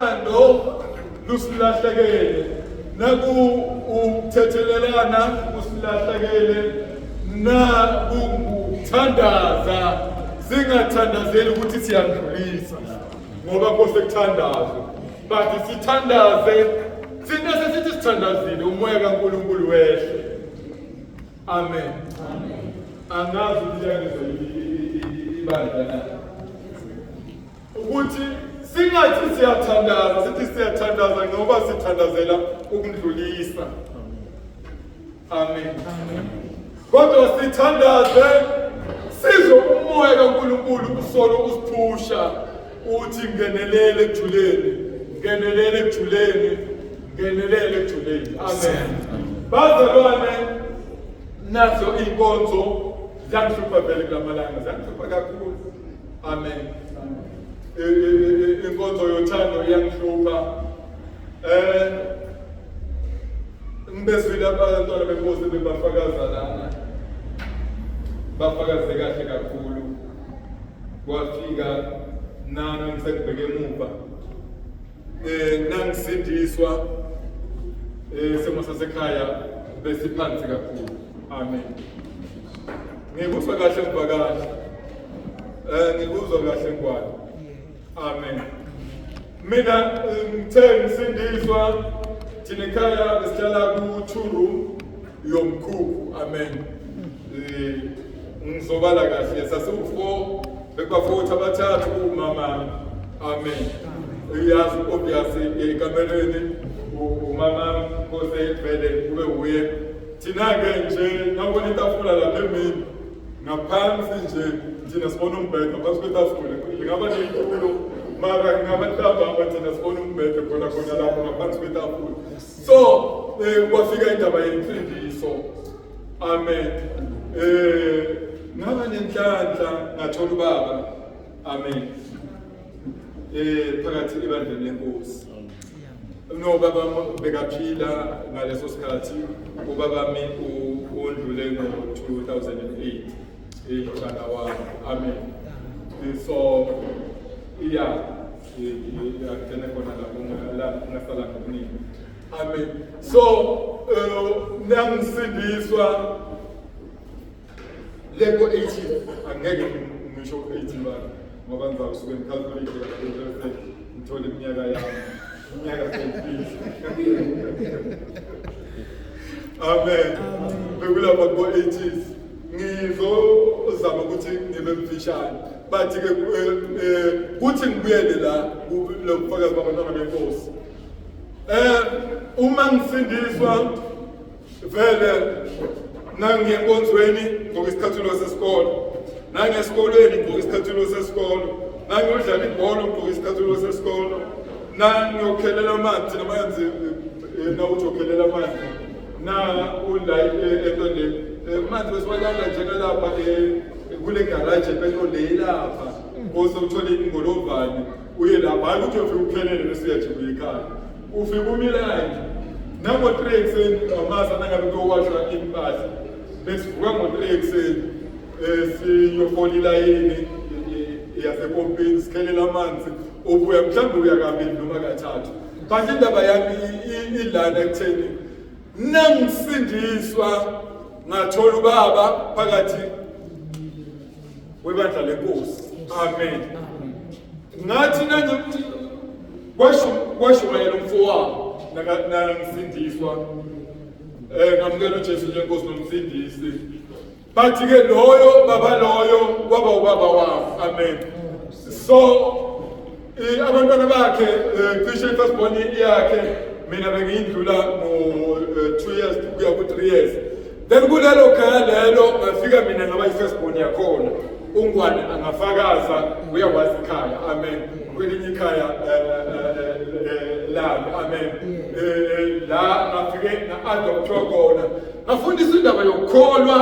Uthando lusilahlekele naku ukuthethelelana kusilahlekele nakuthandaza singathandazeli ukuthi siyandlulisa ngoba kose kuthandazwe but sithandaze thina sesithi sithandazile umoya kaNkulunkulu wehle. Amen. Angazi ukuthi liyangizwa ibandla na ukuthi singathi siyathandaza sithi siyathandaza ngoba sithandazela ukundlulisa. Amen. Kodwa sithandaze sizwe umoya kaNkulunkulu usolo usiphusha uthi ngenelele ekujuleni, ngenelele ekujuleni, ngenelele ekujuleni. Amen. Bazalwane, nazo iy'nkonzo ziyangihlupha vele kulamalanga, ziyangihlupha kakhulu. Amen. Inkonzo yothando iyangihlupha. Ngibezwile abantwana benkosi bebafakaza lana, bafakaze kahle kakhulu. Kwafika nami ngisengibheke emuva, nangisindiswa, isimo sasekhaya besiphansi kakhulu. Amen. Ngikuzwa kahle mvakashi, ngikuzwa kahle ngwane. Amen. Mina ngithe ngisindiswa, thina ekhaya besihlala ku-two room yomkhukhu. Amen. Ngizobala kahle, sasiwu-four, bekubafowethu abathathu umama. Amen. Uyazi obvious ekamereni umama Nkosi vele kube uye. Thina-ke nje nawubona itafula lapha emini ngaphansi nje thina sibona umbhede ngaphansi kwetafula, lingaba neyitulo mara ngingaba ntambama thina sibona umbhede khona khona lapho ngaphansi kwetafula. So kwafika indaba yensindiso. Amen. Ngaba nenhlanhla ngathola ubaba. Amen. Phakathi ebandleni lenkosi. No baba bekaphila ngaleso sikhathi, ubaba mi undlule ngo-2008 mshana wami. Amen. So iya ngene khona lapho la ngasala ngokuningi. Amen. So nangisindiswa leko 18, angeke ngisho 18 bani ngoba ngizawusuke ngicalculate kakhulu bese ngithole iminyaka yami, iminyaka seyifile. Amen. Bekulapha ko-80s, ngizozama ukuthi ngibe mfishane, but-ke kuthi ngibuyele la lobufakazi babantwana benkosi. Uma ngisindiswa vele nangiye enkonzweni ngigqoka isicathulo sesikolo, nangesikolweni ngigqoka isicathulo sesikolo, nangiyodlala ibhola ngigqoka isicathulo sesikolo, nangiyokhelela amanzi namanzi, nawuthi okhelela amanzi na ula ento le amanzi besiwalanda njengalapha kule garaji epetro le lapha kose uthole ingolovane uye lapha, hayi ukuthi uyofika ukhelele bese uyajika uye ekhaya, ufika umilayini nango-3 ekuseni amasa nangabe kuyowashwa impahla besivuka ngo-3 ekuseni, siyofola ilayini yasepompini sikhelela amanzi, ubuya mhlawumbe uya kabili noma kathathu. But indaba yami ilana ekutheni nangisindiswa ngathola ubaba phakathi webandla lenkosi. Amen. Ngathi nangi kwashumayela umfowabo nangisindiswa, ngamukela uJesu njengenkosi nomsindisi, but ke loyo baba loyo kwaba ubaba wami. Amen. So abantwana bakhe, cishe i-first born yakhe mina bengiyindlula ngo 2 years kuya ku 3 years. Then kulelo khaya lelo ngafika mina ngaba i-first born yakhona. Ungwane angafakaza, uyakwazi ikhaya. Amen. Kwelinye ikhaya lami. Amen. La ngafike nga-adoptwa khona, ngafundiswa indaba yokukholwa,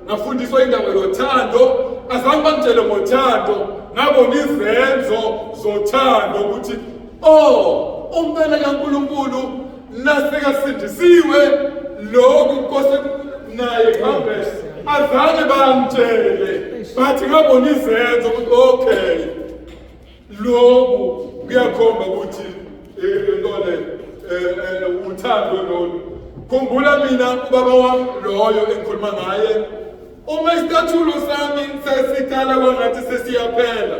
ngafundiswa indaba yothando. Azange bangitshele ngothando, ngabona izenzo zothando ukuthi oh, umntwana kaNkulunkulu nasekasindisiwe lokhu Nkosi naye kuhambe. Azange bangitshele, but ngabona izenzo ukuthi okay, lokhu kuyakhomba ukuthi Into le uthando lolu. Khumbula mina ubaba wami loyo engikhuluma ngaye. Uma isicathulo sami sesikhala kwangathi sesiyaphela.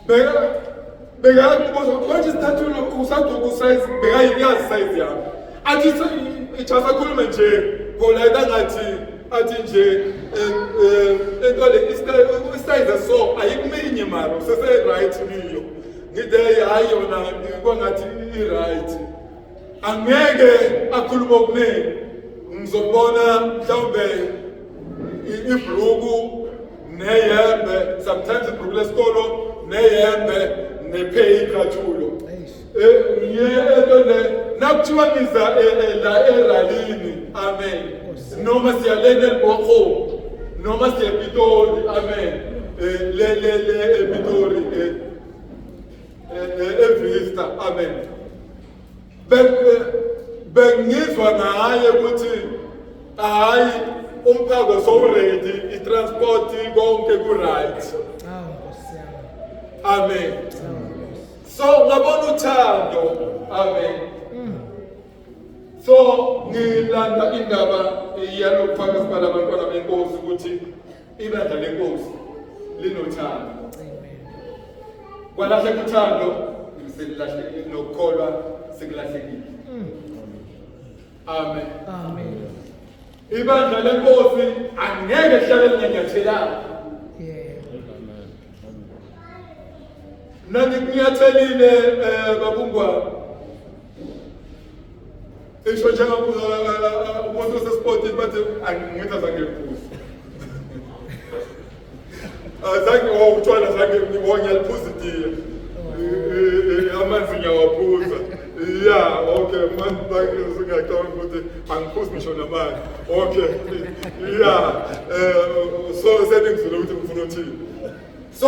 Beka beka kubuza manje isicathulo usaduka usize beka iyazi size yami. Athi ichaza khulume nje polite angathi athi nje into le isize so ayikuminye mara usese right kiyo. Ngithe hayi yona kwangathi i right. Angeke akhulume okuningi. Ngizobona mhlawumbe ibhluku neyembe sometimes ibhluku lesikolo neyembe nepheyi icathulo. Ngiye ento le nakuthiwa ngiza la eralini amen noma siyalena elibhoqo noma siya ePitori amen le le le ePitori eVista amen bengizwa ngaye ukuthi hayi umphako sowuready i-transport konke ku-right. Amen. So ngabona uthando. Amen. So ngilanda indaba yalokufaka sibala abantwana benkosi ukuthi ibandla lenkosi linothando. Kwalahleka uthando selilahlekile nokukholwa sekulahlekile. Amen. Amen. Ibandla lenkosi angeke lihlale lingenyathelana. Yeah. Nangikunyathelile babungwane. Isho njengoba umuntu osesipotini bathi angithi azange ngiphuze. Azange oh utshwala zange oh ngiyaliphuza itiye. Amanzi ngiyawaphuza. Yeah, okay, manje ngiyacabanga ukuthi angiphuzi ngisho namanzi. Okay. Yeah. So seningizwile ukuthi ngifuna uthini. So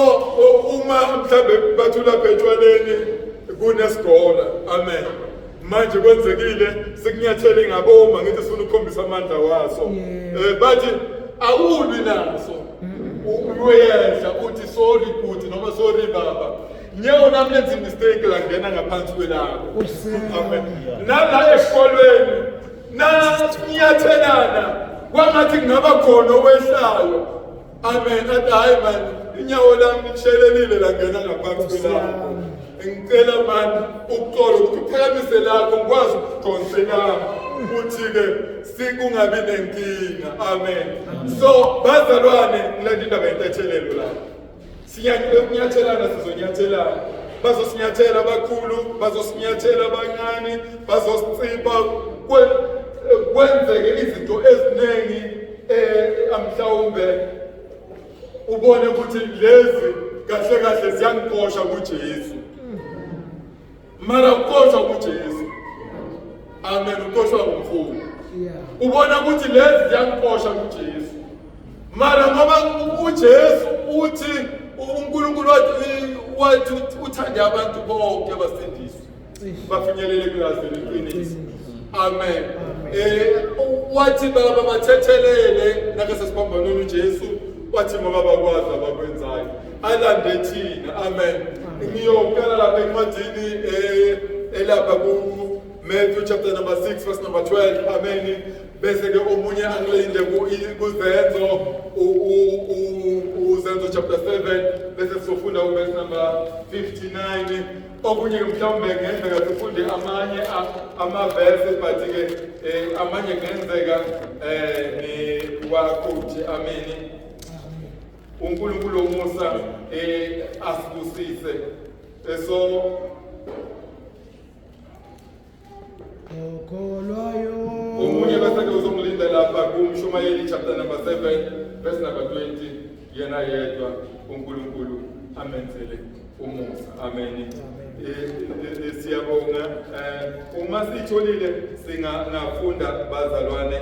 uma mhlambe bathi ulapha etshwaleni kunesigola. Amen. Manje kwenzekile sikunyathele ngaboma ngithi sifuna ukukhombisa amandla waso. Bathi awulwi naso. Uyehla uthi sorry bhuti noma sorry baba. Nyawo nami lenza mistake la ngena ngaphansi kwelakho. Amen. Nala esikolweni nanyathelana kwangathi kungaba khona owehlayo. Amen. Athi hayi man inyawo lami lishelelile langena ngaphansi kwelakho. Ngicela man uxolo ukuthi uphakamise lakho ngikwazi ukudonselana ukuthi-ke sikungabi nenkinga. Amen. So bazalwane ngilanda indaba yentethelelo lapho. Siyakunyathelana sizonyathelana. Bazosinyathela abakhulu, bazosinyathela abancane, bazositsipha kwenzeke izinto eziningi mhlawumbe ubone ukuthi lezi kahle kahle ziyangixosha kuJesu. Mara uxoshwa kuJesu. Amen, uxoshwa ngumfundi. Ubona ukuthi lezi ziyangixosha kuJesu. Mara ngoba uJesu uthi uNkulunkulu wathi uthande abantu bonke abasindiswe bafinyelele kulazi leqiniso. Amen. Wathi baba bathethelele nakasesiphambanweni uJesu wathi ngoba bakwazi abakwenzayo alande thina. Amen. Ngiyoqala lapha encwadini elapha ku Matthew chapter number 6 verse number 12. Amen. Bese ke omunye angilinde kuzenzo uZenzo chapter 7 bese sifunda uverse number 59. Okunye mhlawumbe ngenzeka sifunde amanye amavesi but ke amanye ngenzeka ni wakuthi. Amen. uNkulunkulu omusa asibusise. So omunye bese ke uzongilinda lapha kuMshumayeli chapter number 7 verse number 20 yena yedwa uNkulunkulu amenzele umusa. Amen. Siyabonga. Uma sitholile singafunda bazalwane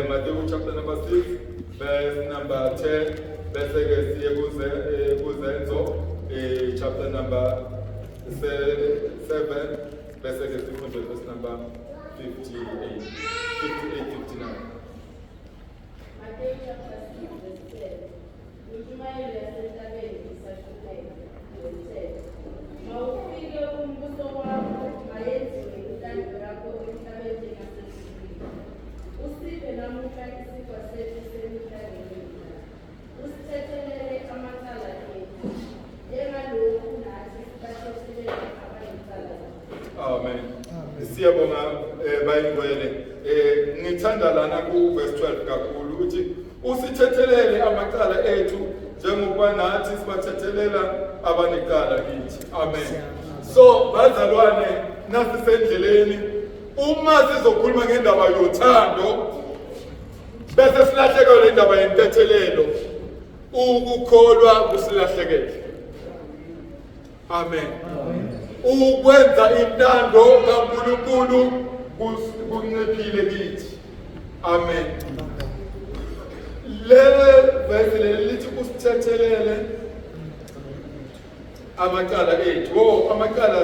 Matthew chapter number 6 verse number 10 bese ke siye kuzenzo chapter number 7 bese ke sifunde verse number 58 59. Matthew chapter 6 verse 10. Intshumayelo yasentabeni isahlupheka. Verse 10. Siyabonga bayingcwele. Ngithanda lana ku verse 12 kakhulu ukuthi usithethelele amacala ethu njengokuba nathi sibathethelela abanecala kithi. Amen. So bazalwane, nasisendleleni uma sizokhuluma ngendaba yothando bese silahlekelwe indaba yentethelelo, ukukholwa kusilahlekele. Amen. Ukwenza intando kaNkulunkulu kunciphile kithi. Amen. Le verse leli lithi usithethelele amacala ethu. Oh, amacala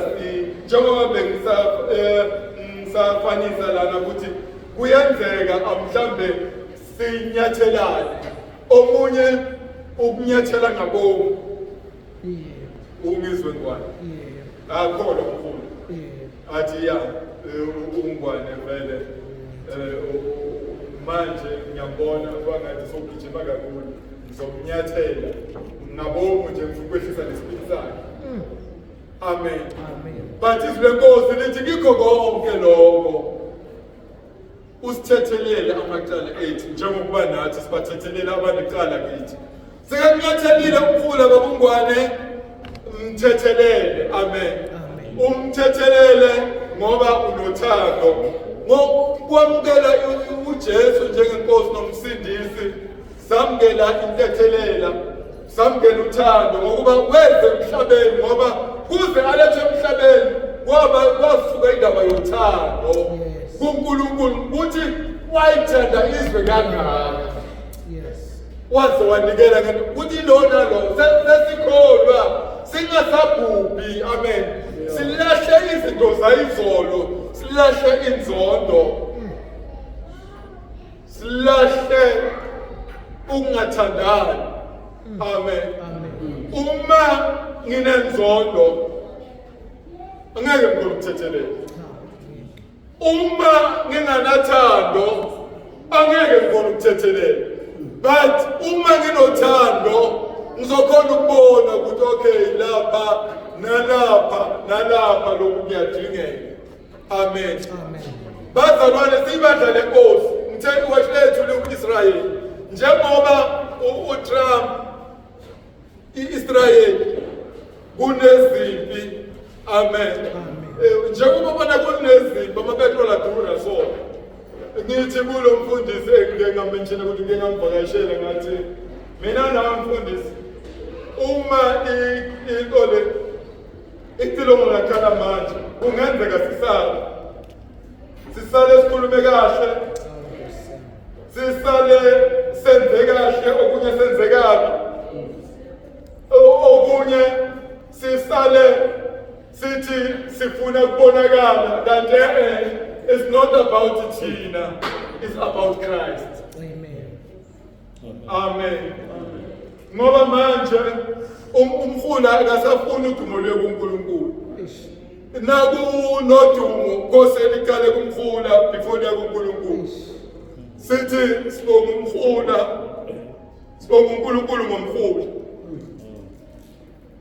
njengoba bengisafanisa lana ukuthi kuyenzeka mhlambe sinyathelane, omunye ukunyathela ngabomu. Ungizwe ngwane. Akholwa mkhulu. Athi ya, ungwane vele, manje ngiyambona kwangathi sokugijima kakhulu, ngizomnyathela ngabomu nje, ngifuna ukwehlisa nesipidi sakhe. Amen. But izwi lenkosi lithi kikho konke lokho usithethelele amacala ethu njengokuba nathi sibathethelela abanecala kithi. Sekakunyathelile umfula babungwane, mthethelele. Amen. Umthethelele ngoba unothando. Ngokwamukela uJesu njengenkosi nomsindisi, samukela intethelela, samukela uthando, ngokuba weze emhlabeni, ngoba kuze alethwe emhlabeni kwaba kwasuka indaba yothando kuNkulunkulu, ukuthi wayithanda izwe kangaka waze wanikela ngento ukuthi lona lo sesikholwa singasabhubhi. Amen. Silahle izinto zayizolo, silahle inzondo, silahle ukungathandani. Amen. Uma nginenzondo angeke ngikhona ukuthethelela. Uma nginganathando angeke ngikhona ukuthethelela, but uma nginothando ngizokhona ukubona ukuthi okay, lapha nalapha nalapha lokhu kuyadingeka. Amen. Bazalwane, siyibandla lenkosi, ngithe iwashi lethu liku-Israyeli, njengoba uTrump i-Israyeli kunezimpi. Amen. Njengoba bona kunezimpi, amapetroli adura, so ngithi kulo mfundisi engike ngamenshina ukuthi ngike ngamvakashela, ngathi mina nawe mfundisi, uma into le icilongo ngakhala manje, kungenzeka sisale sikhulume kahle, sisale senze kahle, okunye senze kabi, okunye sisale sithi sifuna kubonakala, kanti it's not about thina, it's about Christ. Amen. Amen. Ngoba manje umhula akasafuni udumo lwe kuNkulunkulu. Nakunodumo kose liqale kumhula before liya kuNkulunkulu. Sithi sibonga umhula, sibonga uNkulunkulu ngomhula.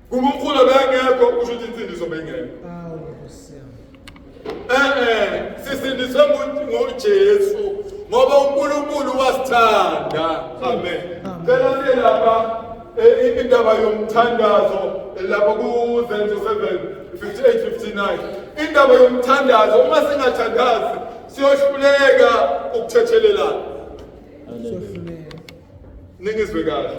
Kuba umhula bengekho, kusho ukuthi insindiso bengekho. Awu Nkosi yami. Sisindiswe ngoJesu ngoba uNkulunkulu wasithanda. Amen. Cela siye lapha, indaba yomthandazo lapha kuZenzo 7 58 59. Indaba yomthandazo, uma singathandazi siyohluleka ukuthethelelana. Sohluleka. Ningizwe kahle.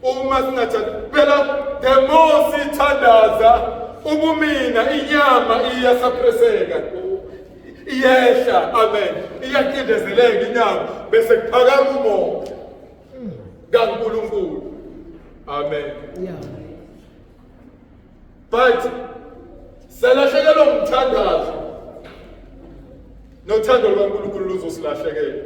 Uma singathanda phela, the more sithandaza, ubumina, inyama iyasuppresseka, iyehla. Amen. Iyacindezeleka inyama, bese kuphakama umoya kaNkulunkulu. Amen. But salahlekelwa umthandazo, nothando lwaNkulunkulu luzosilahlekela.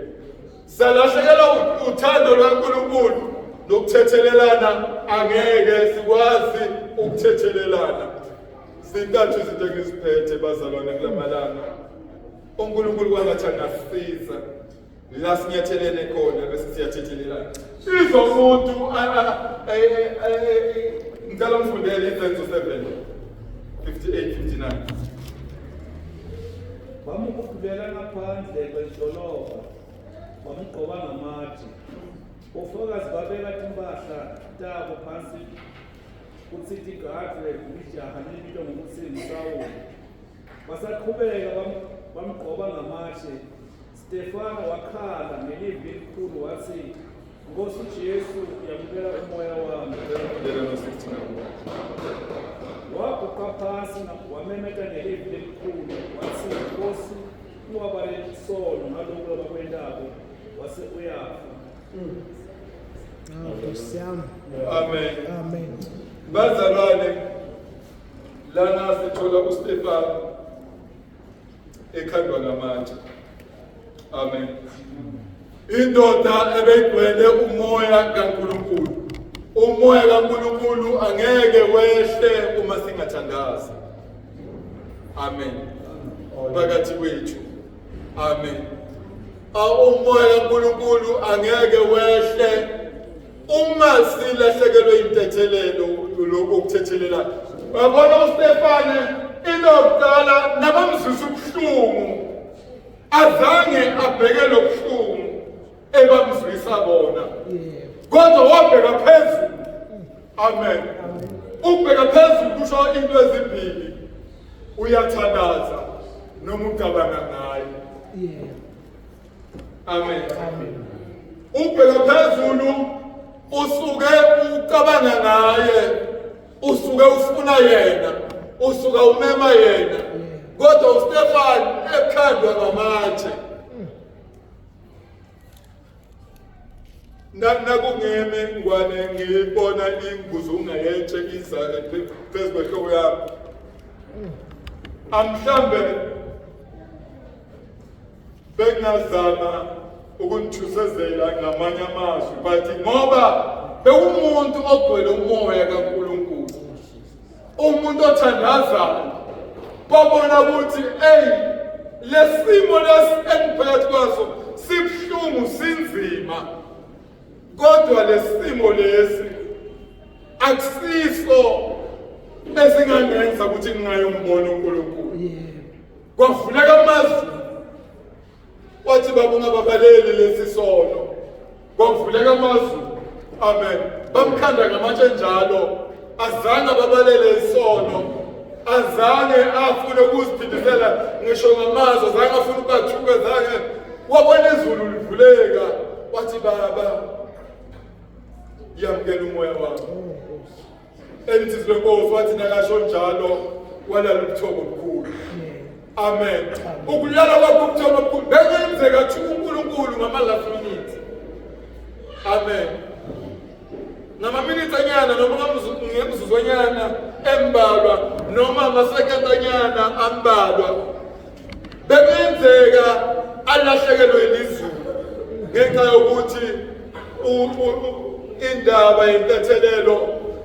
Salahlekelwa uthando lwaNkulunkulu, nokuthethelelana angeke sikwazi ukuthethelelana. Zintathu izinto engiziphethe bazalwane kulamalanga. uNkulunkulu kwangathi angasisiza la sinyathelene khona bese siyathethelelana. Izwa umuntu, ngicela ngifundele iZenzo 7 58 59. Bamhudulela ngaphandle kwedolobha, bamgxoba ngamatshe. Bofakazi babeka timpahla tabo phansi kutsi tigadvwe lijaha lelibitwa ngekutsi nguSawuli. Basaqhubeka bamgxoba ngamatshe. Stefano wakhala ngelivi lelikhulu watsi, Nkosi Jesu, yamukela umoya wami. Waguqa phasi wamemeta ngelivi lelikhulu watsi, Nkosi, ungabaleli isono ngalokhu labakwentako, wase uyafa. Nkosi yami. Amen. Amen. Bazalwane, lana sithola uStefano ekhandwa ngamatshe. Amen. Indoda ebeyigcwele umoya kaNkulunkulu. Umoya kaNkulunkulu angeke wehle uma singathandazi. Amen. Phakathi kwethu. Amen. Umoya kaNkulunkulu angeke wehle uma silahlekelwe intethelelo lokho okuthethelela. Uyabona uStefane into yokuqala nabamzwisa ubuhlungu azange abheke lobuhlungu ebamzwisa bona kodwa wabheka phezulu. Amen. Ukubheka phezulu kusho into ezimbili, uyathandaza noma ucabanga ngaye. Amen. Ubheka phezulu usuke ucabanga ngaye, usuke ufuna yena, usuka umema yena. Kodwa uStefan ekhandwa ngamatshe. Nakungeme ngwane ngibona inguzu ungayetshe iza phezu kwehloko yami. Amhlambe bengazama ukunithusezela ngamanye amazwi but ngoba bewumuntu ogcwele umoya kaNkulunkulu, umuntu othandazayo, babona ukuthi ey lesimo lesi engiphakathi kwaso sibuhlungu, sinzima, kodwa lesimo lesi akusiso esingangenza ukuthi ngingayombona uNkulunkulu. Kwavuleka amazulu, wathi baba ungababaleli lesi sono. Kwavuleka amazulu. Amen. Bamkhanda ngamatshe njalo, azange ababalele isono, azange afune ukuziphindisela ngisho ngamazwi, azange afune ukubathuka, azange. Wabona izulu livuleka, wathi baba yamukela umoya wami. Elithi izwi lenkosi, wathi nakasho njalo walala ubuthongo obukhulu. Amen. Ukulala kwakho ubuthongo obukhulu bekuyenzeka thi uNkulunkulu ngama-last minute. Amen. Ngamaminithi anyana noma ngemizuzwanyana embalwa noma amasekend anyana ambalwa bekuyenzeka alahlekelwe lizulu ngenxa yokuthi indaba yentethelelo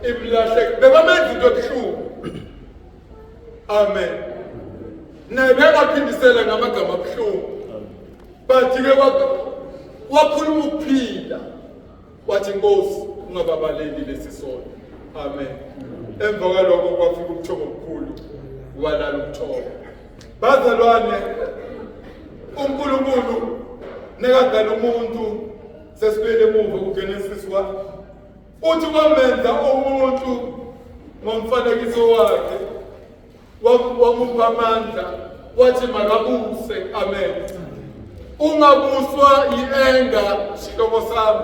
imlahleke, bebamenza into ebuhlungu. Amen. Naye bengaphindisela ngamagama abuhlungu, but-ke wakhuluma ukuphila, wathi Nkosi ungababaleli lesi sono. Amen. Emva kwaloko kwafika ubuthongo obukhulu, walala ubuthongo. Bazalwane, uNkulunkulu nekadala umuntu, sesibuyele emuva kuGenesis 1, uthi wamenza umuntu ngomfanekiso wakhe, wamupha amandla, wathi makabuse. Amen. Ungabuswa yi-enga, sihlobo sami,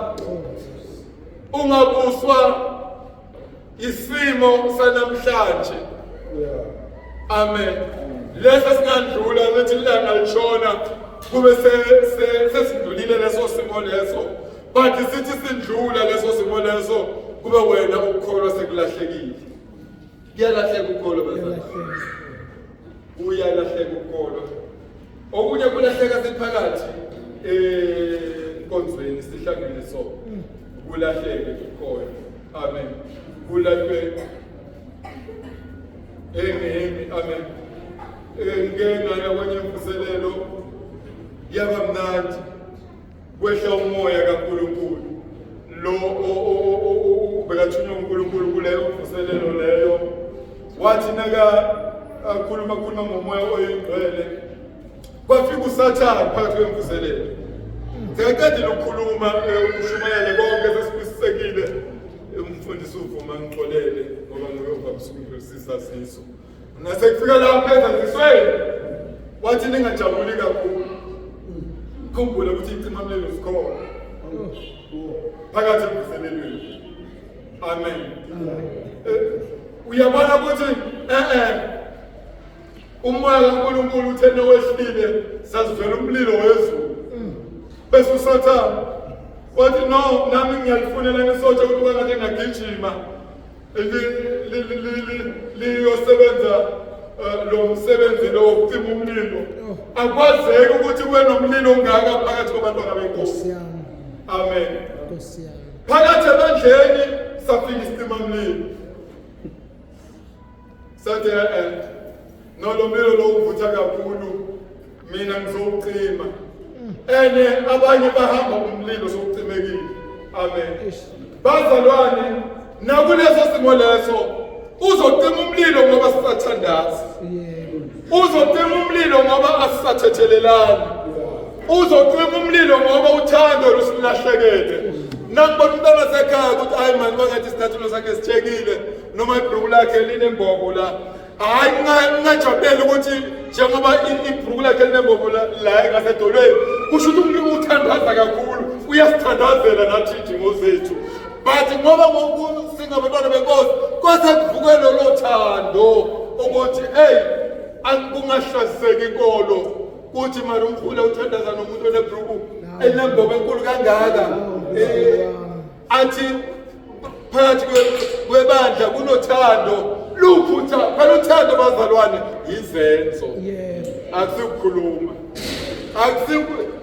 ungabuswa isimo sanamhlanje. Amen. Leso singandlula lethi ilanga lishona kube sesidlulile leso simo leso, but sithi sindlula leso simo leso kube wena ukukholwa sekulahlekile. Kuyalahleka ukholo bazalwane, kuyalahleka ukukholwa. Okunye kulahleka siphakathi enkonzweni sihlangene, so kulahleke ukukholwa. Amen. Kulahlwe engemi. Amen. Ngike ngaya kwenye imvuselelo, yaba mnandi, kwehla umoya kaNkulunkulu lo ubekathunywa uNkulunkulu kuleyo mvuselelo leyo, wathi naka akhuluma khuluma ngomoya oyingcwele. Kwafika uSathane phakathi kwemvuselelo. Sekaqedile ukukhuluma ushumayele konke sesibusisekile. Umfundisi uvuma ngixolele ngoba nguyovamisa ukudlulisa isaziso. Nasekufika lapha ezazisweni wathi ningajabuli kakhulu. Khumbule ukuthi icimamlilo sikhona. Phakathi emvuselelweni. Amen. Uyabona ukuthi umoya kaNkulunkulu uthe nowehlile sazivela umlilo wezulu. Bese uSathane wathi no nami ngiyalifunela ngisotsha ukuthi kwangathi ngagijima liyosebenza lo msebenzi lo wokucima umlilo. Akwazeki ukuthi kube nomlilo ongaka phakathi kwabantwana benkosi. Amen. Phakathi ebandleni safika isicimamlilo. Sathi no lo mlilo lo uvutha kakhulu mina ngizowucima. Ene abanye bahamba umlilo sokucimekile. Amen. Bazalwane nakuleso simo leso uzocima umlilo ngoba sisathandaza. Uzocima umlilo ngoba asisathethelelani. Uzocima umlilo ngoba uthando lusilahlekele. Nangibona umntwana sekhaya ukuthi hayi mani kwangathi isinathulo sakhe sitshekile noma ibhruku lakhe linembobo la. Hayi ngingajabuleli ukuthi njengoba ibhruku lakhe linembobo la ngasedolweni kusho ukuthi uthandaza kakhulu uyasithandazela nathi idingo zethu. But ngoba ngoku singabantwana benkosi kwase kuvuke lolo thando ukuthi hey kungahlaziseki inkolo kuthi mara umkhulu uthandaza nomuntu onebhruku elinembobo enkulu kangaka athi phakathi kwebandla kunothando luphutha phela uthando bazalwane izenzo akusikukhuluma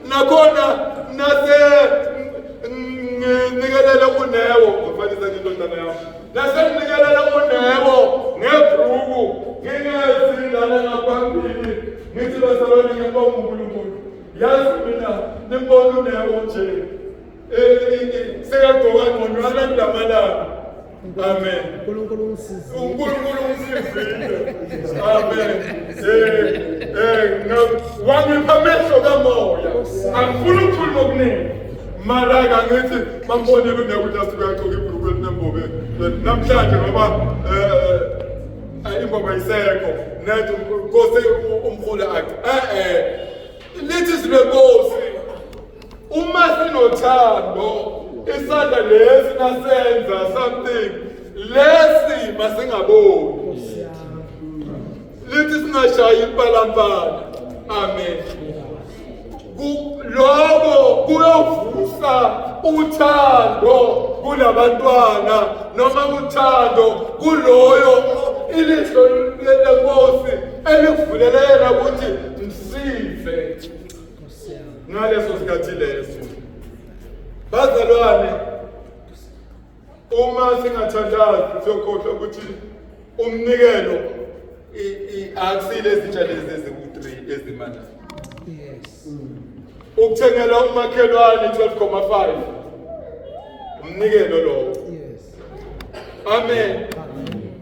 nakhona nase nginikelele unewo ngifanisa indodana yami nasenginikelela unewo ngebhruku ngingezi lana ngaphambili ngithi bazalwane ngiyabonga uNkulunkulu yazi mina nimbona unewo nje sekagqoka ngcono alakulamalanga. Amen. uNkulunkulu ungisizile. uNkulunkulu ungisizile. Amen. Wangipha amehlo kamoya. Angifuni ukukhuluma okuningi. Mara angithi bambonile unekuthi asuke agqoke ibhulukwe elinembobe namhlanje ngoba imbobo ayisekho net Nkosi umkhulu athi lithi izwi lenkosi uma sinothando isandla lesi nasenza something lesi masingaboni lithi singashayi impalampala. Amen. Lokho kuyovusa uthando kulabantwana noma uthando kuloyo ilihlo lenkosi elikuvulelela ukuthi msize ngaleso sikhathi leso. Bazalwane, uma singathandazi siyokhohlwa ukuthi umnikelo akusile izitsha lezi eziku-3 ezimana. Yes. Ukuthengela umakhelwane 12.5 umnikelo lowo. Yes. Amen.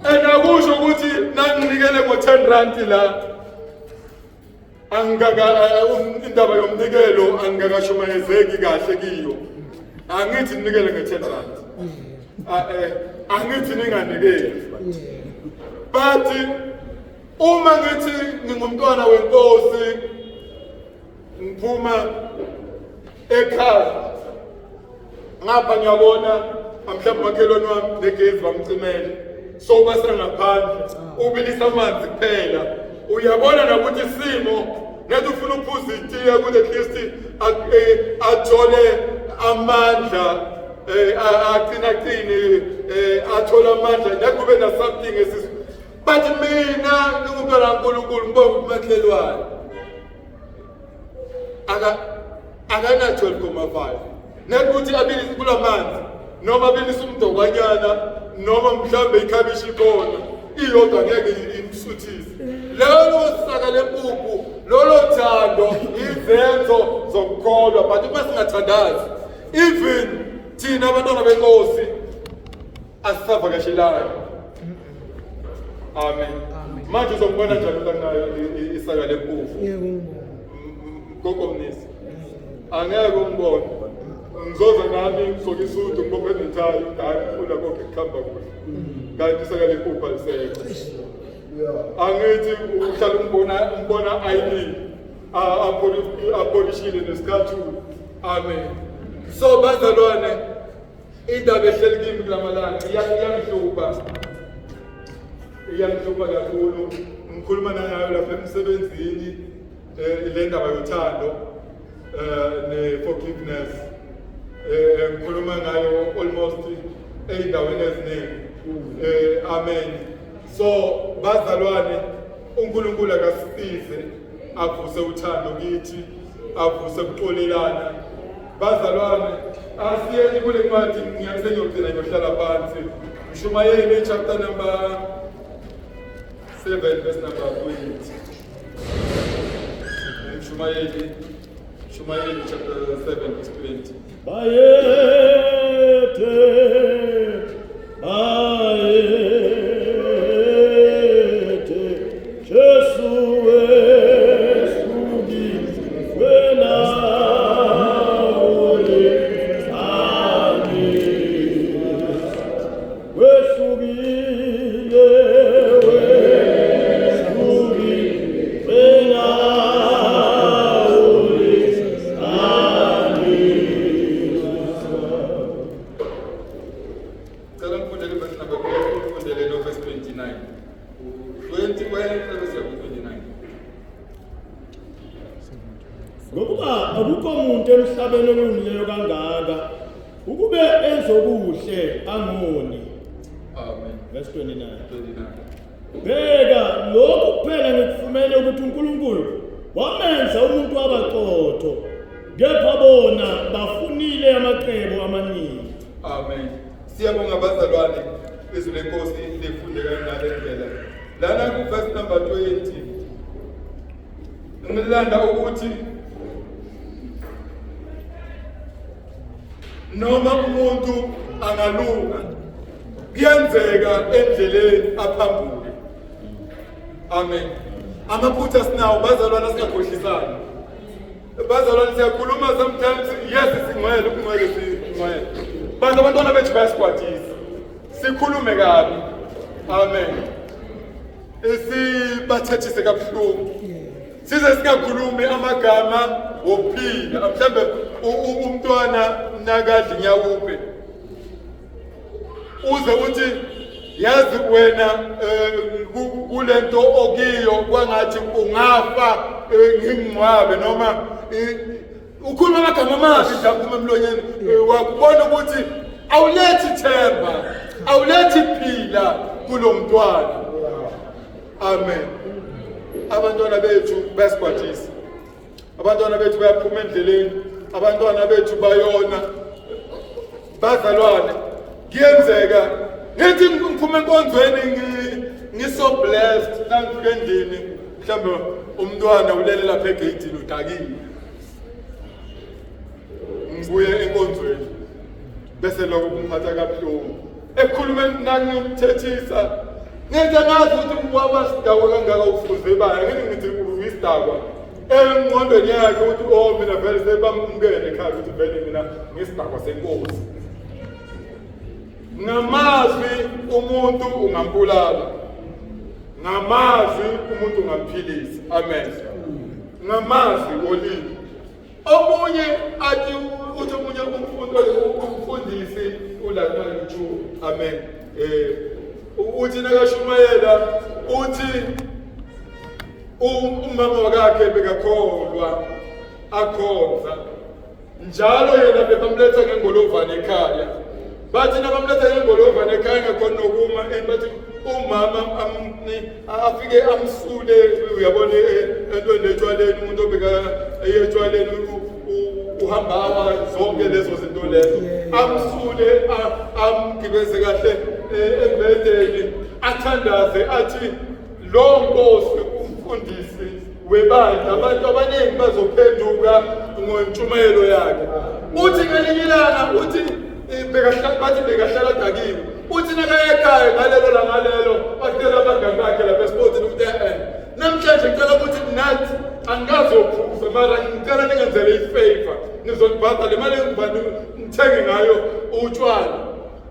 And akusho ukuthi nanginikele ngo-10 rand la angikaka indaba yomnikelo angikakashumayezeki kahle kiyo. Angithi ninikele nge-10 rand. Angithi ninganikeli. But uma ngithi ngingumntwana wenkosi ngiphuma ekhaya ngapha ngiyabona mhlawumbe umakhelwane wami negezi bamcimele so basengaphandle ubilisa amanzi kuphela uyabona nakuthi isimo ngathi ufuna ukuphuza itiye ukuthi at least athole amandla aqinaqine athole amandla nakube na something esisu. But mina ngingumntwana kaNkulunkulu ngibonga umakhelwane akana 12.5 nekuthi abilise kulamanzi noma abilise umdokwanyana noma mhlambe ikhabishi ikhona iyodwa ngeke imsuthise lelo saka lempuphu lolo thando izenzo zokukholwa. But uma singathandazi even thina abantwana benkosi asisavakashelani. Amen. Manje uzongibona njani ukuthi anginayo isaka lempuphu? Ngeke ungibone. Gogo Mnisi. Angeke umbone. Ngizoza nami ngigqoke isudu ngibophe nethayi, hayi ngifuna konke kuhamba kuhle. Kanti sekalephupha lisekho. Angithi uhlala umbona ayini apolishile nesicathulo. Amen. So bazalwane, indaba ehleli kimi kulamalanga iyangihlupha. Iyangihlupha kakhulu. Ngikhuluma nangayo lapha emsebenzini le ndaba yothando ne-forgiveness. Ngikhuluma ngayo almost ey'ndaweni eziningi. Amen. So bazalwane, uNkulunkulu akasisize avuse uthando kithi, avuse ukuxolelana. Bazalwane, asiyeni kule ncwadi, ngiyagcina ngiyohlala phansi. Mshumayeli chapter number 7 verse number 20. Mshumayeli chapter 7 verse 20. Bayethe, bayethe, Jesu wehlukile wena ulithandi. Wehlukile, wehlukile wena ulithandi. Cela ngifundele verse number 20, ngifundele no verse 29. 20 bese ku 29. Ngokuba akukho muntu emhlabeni olungileyo kangaka ukube enzokuhle angoni. Amen. Verse 29. 29. Bheka lokhu kuphela ngikufumene ukuthi uNkulunkulu wamenza umuntu wabaqotho, kepha bona bafunile amacebo amaningi. Amen. Siyabonga bazalwane, izwi lenkosi lifundeka ngale ndlela. Lana ku verse number 20. Ngilanda ukuthi noma umuntu angalunga kuyenzeka endleleni aphambuke. Amen. Amaphutha sinawo bazalwane, singakhohlisani. Bazalwane, siyakhuluma sometimes, yes, singcwele, ukungcwele singcwele. Bantu abantwana bethu bayasikwatisa. Sikhulume kabi. Amen. Sibathethise kabuhlungu. Size singakhulumi amagama wokuphila. Mhlambe umntwana nakadla inyawupe. Uze uthi yazi wena kulento okiyo kwangathi ungafa ngingcwabe, noma ukhuluma amagama amabi nje aphuma emlonyeni wakubona ukuthi awulethi themba, awulethi phila kulo mntwana. Amen. Abantwana bethu bayasigwajisa, abantwana bethu bayaphuma endleleni, abantwana bethu bayona. Bazalwane, kuyenzeka ngithi ngiphuma enkonzweni ngiso blessed, nangifika endlini mhlawumbe umntwana ulele lapha egeyidini udakile. Ngibuye enkonzweni bese lokho kumphatha kabuhlungu, ekukhulumeni nangimthethisa ngithi angazi ukuthi waba sidakwa kangaka ufuze baya, ngithi uyisidakwa engqondweni yakhe ukuthi oh mina vele sebamukele ekhaya ukuthi vele mina ngisidakwa senkosi. Ngamazwi umuntu ungambulala, ngamazwi umuntu ungamphilisa. Amen. Ngamazwi olimi. Omunye athi uthi omunye umfundisi uLakanchu, amen, uthi nakashumayela uthi umama wakakhe bekakholwa akhonza njalo, yena bebamletha ngengolovane ekhaya. Bathi nabamletha ngengolovane ekhaya ngakhona nokuma, bathi umama afike amsule, uyabona entweni etshwaleni, umuntu obeka etshwaleni uhamba awa zonke lezo zinto lezo, amsule amgibeze kahle embhedeni, athandaze athi lo nkosi umfundisi webandla abantu abaningi bazophenduka ngentshumayelo yakhe. Uthi ngelinye ilanga uthi bathi bekahlala dakiwe, uthi nakaya ekhaya ngalelo la ngalelo batshela abangani bakhe lapha esipotini ukuthi namhlanje ngicela ukuthi nathi angikazophuza mara. Ngicela ningenzele i-favor, nizonibhadala le mali engibani ngithenge ngayo utshwala.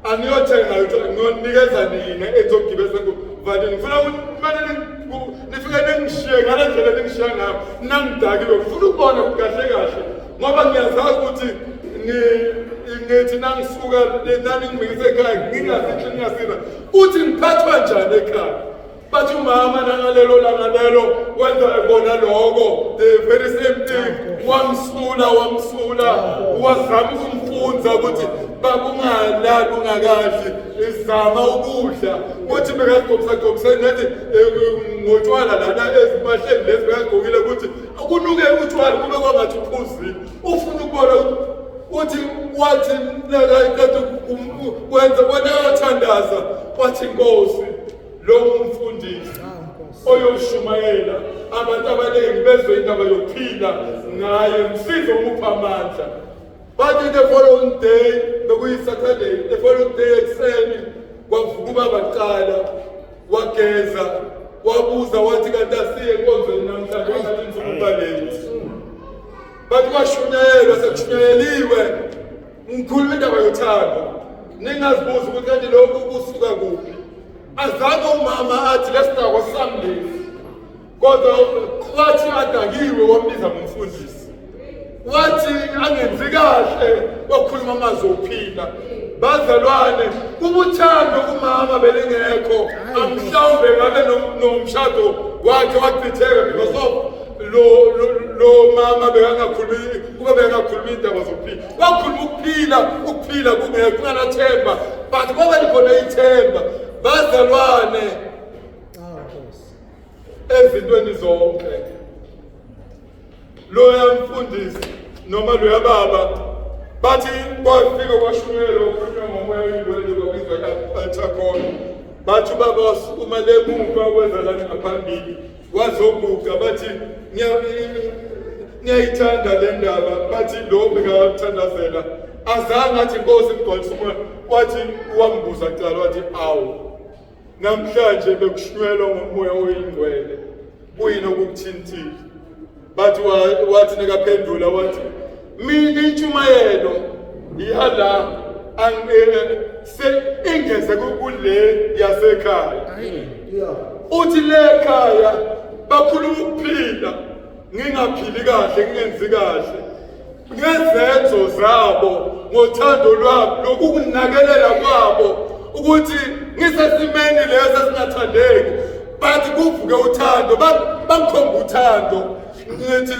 Angiyothenga ngayo utshwala, ngiyonikeza nina enizogibeza kuvalini. Ngifuna ukuthi kumele nifike ningishiye ngale ndlela eningishiya ngayo nangidakiwe. Ngifuna ukubona ukuthi kahle kahle ngoba ngiyazazi ukuthi ngithi nangisuka naningibikise ekhaya ngingazinhle ngingasina uthi ngiphathwa njani ekhaya. Bathi umama nangalelo langa lelo wenza kona lokho, the very same thing. Wamsula, wamsula, wazama ukumfunza ukuthi bakungalali ungakadli, izama ukudla. Kuthi bekagqokisa gqokisa ngathi ngotshwala lana ezimpahleni lezi bekagqokile ukuthi kunuke utshwala kube kwangathi uphuzile. Ufuna ukubona uthi wathi nakaqeda kwenza wena yothandaza wathi Nkosi lo mfundisi oyoshumayela abantu abaningi bezwe indaba yokuphila ngaye, msize umupha amandla. Bathi the following day, bekuyi-Saturday, the following day ekuseni kwavuka ubaba kuqala, wageza, wabuza wathi kanti asiye enkonzweni namhlanje, wathi insuku balate. Bathi kwashunyayelwa, sekushunyayeliwe. Ngikhuluma indaba yothando, ningazibuzi ukuthi kanti lokhu kusuka kuphi. Azange umama athi lesidakwa sami lesi, kodwa wathi adakiwe wambiza ngomfundisi, wathi angenzi kahle wakhuluma amazwi okuphila. Bazalwane, ubuthando kumama belingekho, amhlawumbe ngabe nomshado wakhe wachitheka because of lo mama bekangakhulumi, kuba bekangakhulumi indaba zokuphila. Wakhuluma ukuphila, ukuphila kungekho, kunganathemba, but kwaba likhona ithemba. Bazalwane, ezintweni zonke loya mfundisi noma loya baba bathi kwafika kwashunyelwa kukhulunywa ngomoya oyingcwele kwabizwa i-altar call. Bathi ubaba wasukuma lemuva wenza lana ngaphambili wazoguqa. Bathi ngiyayithanda le ndaba. Bathi lo bekathandazela azange athi Nkosi mgcwalisa umoya, wathi wambuza kuqala wathi awu namhlanje bekushunyelwa ngomoya oyingcwele, kuyini okukuthintile? Bathi wathi nekaphendula wathi mina intshumayelo yala ingeze kule yasekhaya. Uthi le ekhaya bakhuluma ukuphila, ngingaphili kahle, ngingenzi kahle ngezenzo zabo, ngothando lwabo, lokukunakelela kwabo, ukuthi ngisesimeni leso esingathandeki, but kuvuke uthando, bangikhomba uthando. Ngithi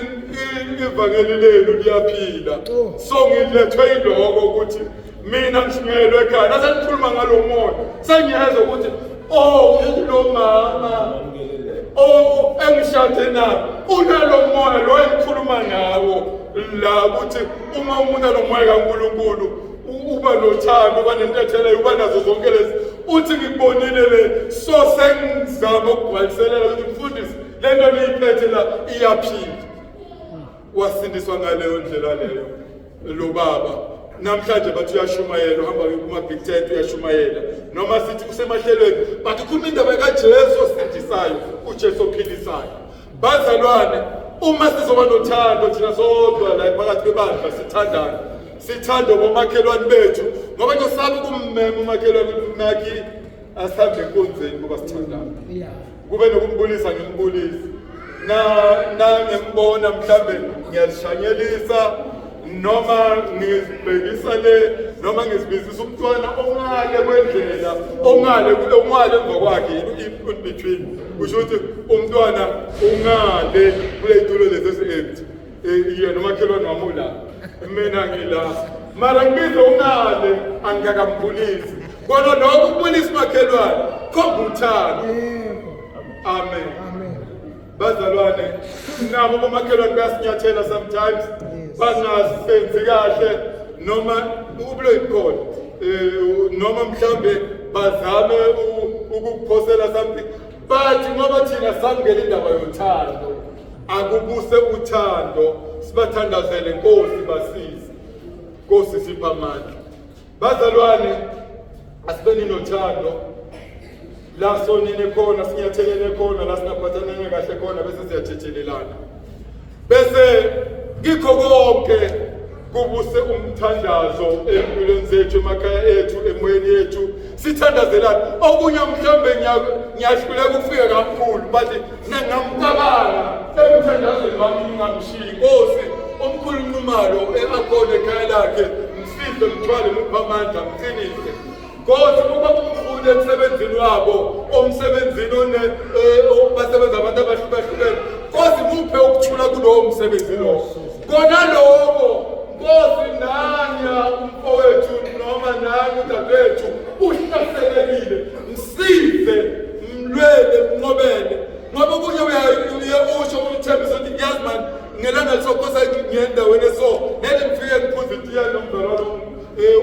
ivangeli lenu liyaphila, so ngilethwe yiloko ukuthi mina ngishunyelwe ekhaya. Nasenikhuluma ngalo moya sengiyezwa ukuthi oh lo mama oh engishade naye unalo moya lo engikhuluma ngawo la, ukuthi uma umuntu anomoya kaNkulunkulu uba nothando, uba nentethelelo, uba nazo zonke lezi. Uthi ngikubonile le, so sengizama ukugcwaliselela ukuthi mfundisi le nto niyiphethe la iyaphila. Wasindiswa ngaleyo ndlela leyo lo baba. Namhlanje bathi uyashumayela, uhamba kuma-big tent uyashumayela, noma sithi usemahlelweni, but ukhuluma indaba kaJesu osindisayo, uJesu ophilisayo. Bazalwane, uma sizoba nothando thina sodwa la phakathi kwebandla, sithandane, sithande bomakhelwane bethu, ngoba ngiyosaba ukummema umakhelwane ukuthi nakhi asihambe enkonzweni ngoba sithandana. Kube nokumbulisa, ngimbulise na nangembona mhlambe ngiyazishanyelisa noma ngizibhekisa le noma ngizibizisa umntwana ongale kwendlela, ongale ongale emva kwakhe, in between, kusho ukuthi umntwana ungale kule tulo lezi ezi-empty, yena umakhelwane wami ula, mina ngila, mara ngibize ungale angikakambulisi. Kona lokho ukubulisa umakhelwane khomba uthando. Amen. Bazalwane, nabo bomakhelwane bayasinyathela sometimes, bangasenzi kahle noma ubuloyikhona, noma mhlambe bazame ukukuphosela something, but ngoba thina samukela indaba yothando, akubuse uthando, sibathandazele, Nkosi basize, Nkosi sipha amandla. Bazalwane, asibeni nothando la sonene khona, sinyathelene khona la singaphathanene kahle khona, bese siyathethelelana, bese Kikho konke kubuse umthandazo empilweni zethu, emakhaya ethu, emoyeni yethu, sithandazelane. Okunye mhlawumbe ngiyahluleka ukufika kamkhulu, but nangamcabanga emthandazweni wami, ngingamshiyi. Nkosi, omkhulu Nxumalo akhona ekhaya lakhe, msize, mthwale, muphe amandla, mqinise. Nkosi, uma kumkhulu emsebenzini wabo, omsebenzini one basebenza abantu abahlukahlukene, Nkosi, muphe ukuthula kulowo msebenzi lowo. Kona lokho, Nkosi, nanya umfowethu noma nanya udadewethu uhlaselekile, msize, mlwele, mnqobele. Ngoba okunye uye usho umthembise ukuthi yazi mani, ngelanga lisokhosa ngiye endaweni eso, nele ngifike ngiphuze itiya nomzalwane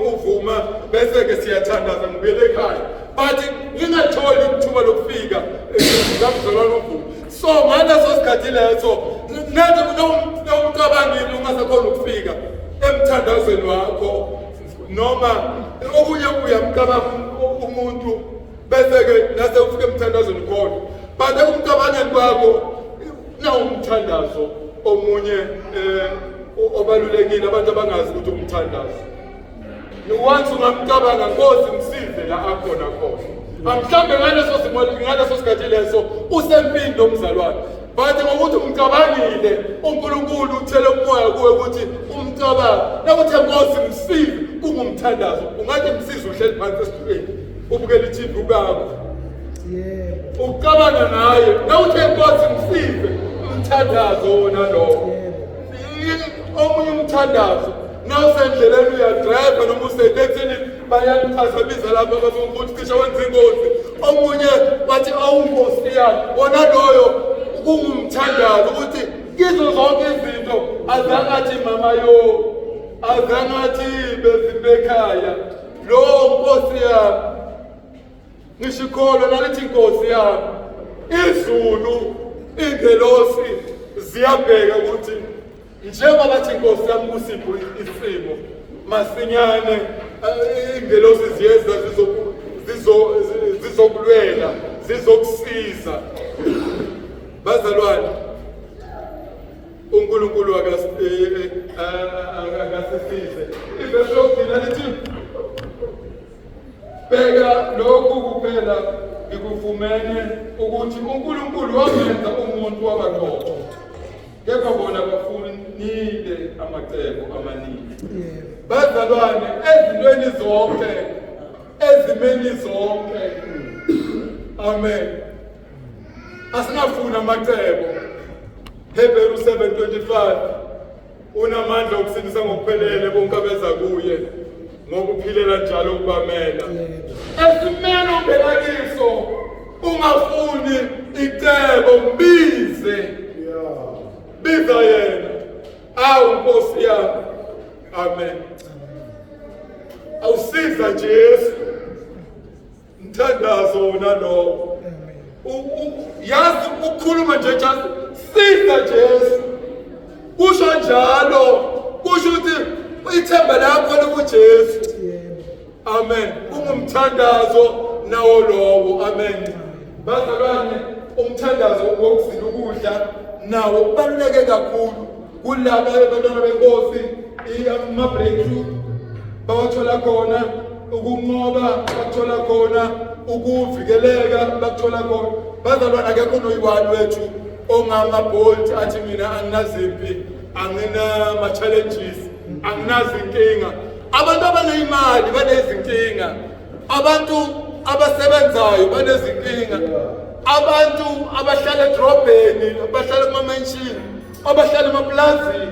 uvuma, bese-ke siyathandaza, ngibuyele ekhaya, but ngingatholi ithuba lokufika kamzalwane uvuma. So ngaleso sikhathi leso, nathi nawumcabangile ungasakhona ukufika emthandazweni wakho, noma okunye uyamcabanga umuntu, bese-ke nase ufike emthandazweni khona, but ekumcabangeni kwakho nawumthandazo omunye obalulekile abantu abangazi ukuthi umthandazo. Once ungamcabanga, Nkosi, msize la akhona khona, mhlawumbe ngaleso simo, ngaleso sikhathi leso usempini lomzalwane, but ngokuthi umcabangile, uNkulunkulu uthele umoya kuwe ukuthi umcabange, nakuthi Nkosi msize, kungumthandazo. Ungathi msize uhleli phansi esitulweni ubukela i-TV ubakho, ucabanga ngaye, nawuthe Nkosi msize, umthandazo wona lowo. Omunye umthandazo, nawusendleleni uyadrayiva noma usetekisini, bayakuchaza, biza lapha bazokuthi cishe wenza ingozi, omunye bathi awunkosi yami, wona loyo kungumthandazo ukuthi kizo zonke izinto azange athi mama yo, azange athi bezibekhaya, lo nkosi yami. Ngisho ikholwa nalithi inkosi yami, izulu, ingelosi ziyabheka ukuthi njengoba bathi inkosi yami kusipho isimo, masinyane ingelosi ziyeza, zizokulwela, zizokusiza. Bazalwane, uNkulunkulu akasisize. Ivesi lokugcina lithi, bheka, lokhu kuphela ngikufumene, ukuthi uNkulunkulu wamenza umuntu wabaqotho, kepha bona bafunile amacebo amaningi. Bazalwane, ezintweni zonke, ezimeni zonke, amen, asingafuni amacebo. Hebheru 7:25, unamandla okusindisa ngokuphelele bonke abeza kuye, ngoba uphilela njalo ukubamela. Esimeni ungena kiso, ungafuni icebo, mbize, biza yena. Awu Nkosi yami, amen. Awusiza Jesu, mthandazo wona lowo. Yazi ukukhuluma nje, just siza Jesu, kusho njalo, kusho ukuthi ithemba lakho likuJesu. Amen. Kungumthandazo nawo lowo. Amen. Bazalwane, umthandazo wokuzila ukudla nawo ubaluleke kakhulu kulaba abantwana benkosi, ama-breakthrough bawathola khona, ukunqoba bakuthola khona, ukuvikeleka bakuthola khona. Bazalwane, akekho noyi-one wethu ongama-bolt athi mina anginazimpi, anginama-challenges, anginazinkinga. Abantu abaneyimali banezinkinga, abantu abasebenzayo banezinkinga, abantu abahlala edrobheni, abahlala kuma-mansion, abahlala emaplazini,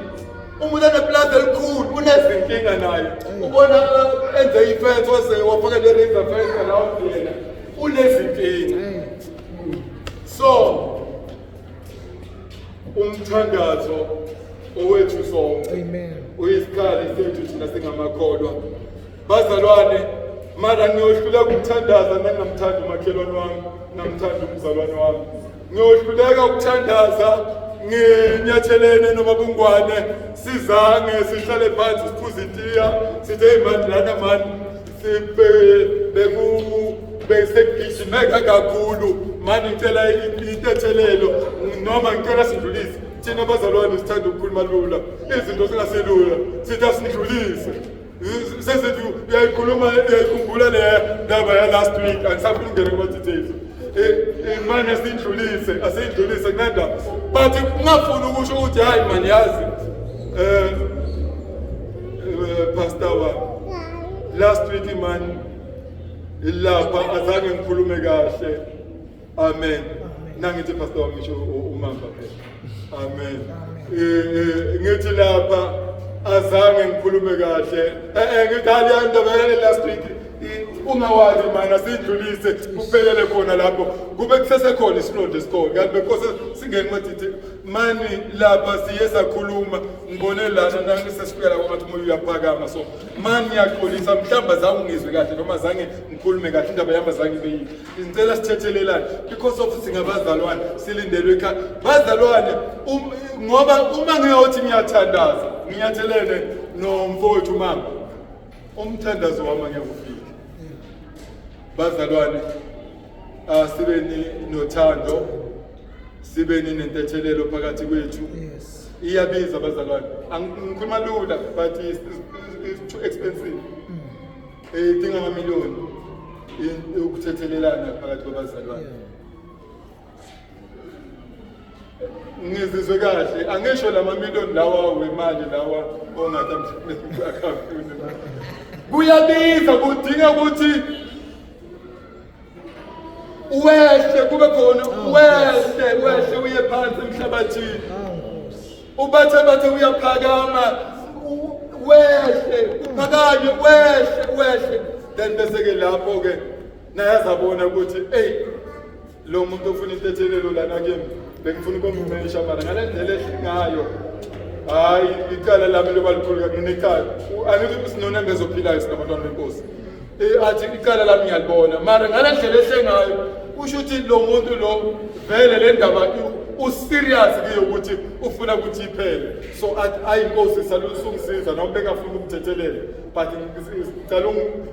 umuntu oneplazi elikhulu unezinkinga naye. Ubona enze ifence, waze wafaka le-razor fence around, yena unezinkinga. So umthandazo owethu sonke. Amen. Uyisikhali sethu thina singamakholwa, bazalwane. Mara ngiyohluleka ukuthandaza nangingamthandi umakhelwane wami, ngingamthandi umzalwane wami. Ngiyohluleka ukuthandaza nginyathelene noma bungwane, sizange sihlale phansi siphuze itiya, sithi hey mani, lana mani beku besekugijimeka kakhulu mani, ngicela intethelelo noma ngicela sidlulise. Thina bazalwane sithanda ukukhuluma lula, izinto zingaselula, sithi asindlulise. Sesithi uyayikhuluma, uyayikhumbula le ndaba ya last week, angisafuni ukungena kuma-details. Mane asindlulise, asindlulise kunendaba. But ungafuni ukusho ukuthi hayi mani yazi Pastor wa last week man lapha azange ngikhulume kahle. Amen. Nangithi pastor wami ngisho umamba phela. Amen. Ngithi lapha azange ngikhulume kahle. Ngithi hayi indaba yale last week ungawazi mana sidlulise kuphelele khona lapho kube kusesekhona isilonda esikhona kanti bekose singene madithi mani lapha siye sakhuluma ngibone lana nangisesifika la ngathi umoya uyaphakama so mani ngiyaxolisa mhlawumbe azange ungizwe kahle noma zange ngikhulume kahle indaba yami azange ibe yini. Ngicela sithethelelane because of singabazalwane silindelwe ekhaya. Bazalwane ngoba uma ngiyothi ngiyathandaza nginyathelene nomfowethu mama umthandazo wami angeke ufike. Bazalwane asibeni nothando, sibeni nentethelelo phakathi kwethu. Yes. Iyabiza bazalwane, ngikhuluma lula but it's too expensive. Idinga amamiliyoni ukuthethelelana phakathi kwabazalwane. Ngizizwe kahle, angisho lamamiliyoni lawa wemali lawa ongathi mhlawumbe. Kuyabiza, kudinga ukuthi wehle kube khona wehle wehle uye phansi emhlabathini. Ubathe bathe uyaphakama wehle uphakanye wehle wehle then bese ke lapho ke nayazabona ukuthi hey lo muntu ofuna intethelelo lana kimi bengifuna ukumumesha mara ngale ndlela ehle ngayo hayi icala lami loba likhulu nginecala angithi sinonembeza ophilayo sinabantwana benkosi athi icala lami ngiyalibona mara ngale ndlela ehle ngayo kusho ukuthi lo muntu lo vele le ndaba userious kuye ukuthi ufuna ukuthi iphele so athi ayi inkosi salungisiza noma bengafuni ukumthethelela but ngicela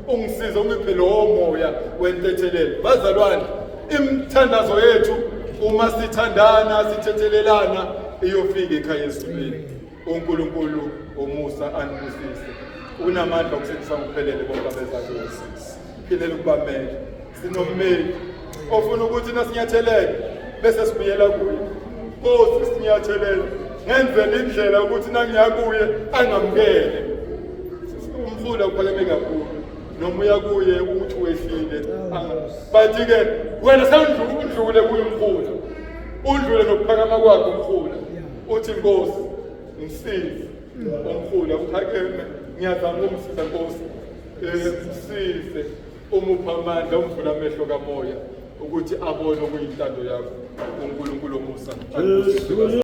ungisize ungiphe lowo moya wentethelelo. Bazalwane, imithandazo yethu uma sithandana sithethelelana iyofika ekhaya ezulwini. uNkulunkulu omusa anibusise, unamandla okusindisa ngokuphelele bonke abeza kuye. Philela ukubamela, sinommeli ofuna ukuthi nasinyathelele bese sibuyela kuye. Nkosi sinyathelele ngenzele indlela ukuthi nangiya kuye angamukele. Umfula uphakeme kakhulu noma uya kuye uthi wehlile, but-ke wena sewundlule kuye umfula, undlule nokuphakama kwakhe umfula, uthi Nkosi ngisize. Umfula uphakeme, ngiyazama ukumsiza Nkosi, msize umupha amandla, umvula amehlo kamoya ukuthi abone okuyintando yakho. uNkulunkulu omusa anibusise.